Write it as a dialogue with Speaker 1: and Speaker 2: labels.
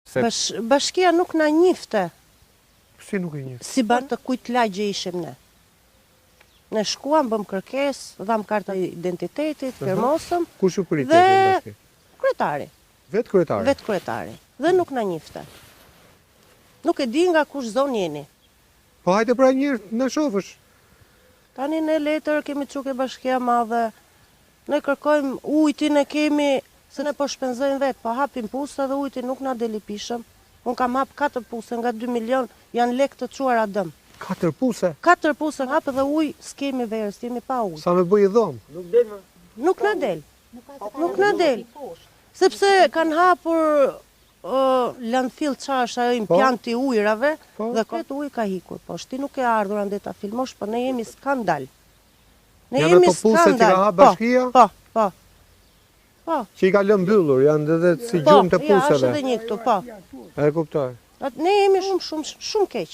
Speaker 1: Se...
Speaker 2: Bash, bashkia nuk na njifte.
Speaker 1: Si nuk i njifte?
Speaker 2: Si banorë të kujt lagje ishim ne. Ne shkuam, bëm kërkesë, dham karta identitetit, firmosëm.
Speaker 1: Kush ju priti atje në bashki?
Speaker 2: Kryetari.
Speaker 1: Vetë kryetari?
Speaker 2: Vetë kryetari. Dhe nuk na njifte. Nuk e di nga kush zonë jeni.
Speaker 1: Po hajde pra njëherë na shofësh.
Speaker 2: Tani ne letër kemi çu ke bashkia madhe. Ne kërkojmë ujtin e kemi se ne po shpenzojmë vetë, po hapim puse dhe ujti nuk na del i pishëm. Unë kam hap katër puse nga 2 milion, janë lekë të çuara dëm.
Speaker 1: Katër puse?
Speaker 2: Katër puse hap dhe ujë s'kemi verës, jemi pa ujë.
Speaker 1: Sa me bëj i dhomë?
Speaker 3: Nuk del më.
Speaker 2: Nuk na del. Nuk na del. Sepse kanë hapur landfill ça është ajo impianti i ujërave
Speaker 1: Po.
Speaker 2: dhe këtë ujë ka ikur. Po, ti nuk ke ardhur ande ta filmosh, po ne jemi skandal. Ne
Speaker 1: Janë
Speaker 2: jemi
Speaker 1: ato puse që
Speaker 2: skandal.
Speaker 1: ka hap
Speaker 2: Po,
Speaker 1: bashkia?
Speaker 2: Po, po. Po.
Speaker 1: Që i ka lënë mbyllur, janë edhe si
Speaker 2: Po,
Speaker 1: gjumë të
Speaker 2: ja, është
Speaker 1: puseve.
Speaker 2: edhe një këtu, po.
Speaker 1: E kuptoj.
Speaker 2: At- Ne jemi shumë, shumë, shumë keq.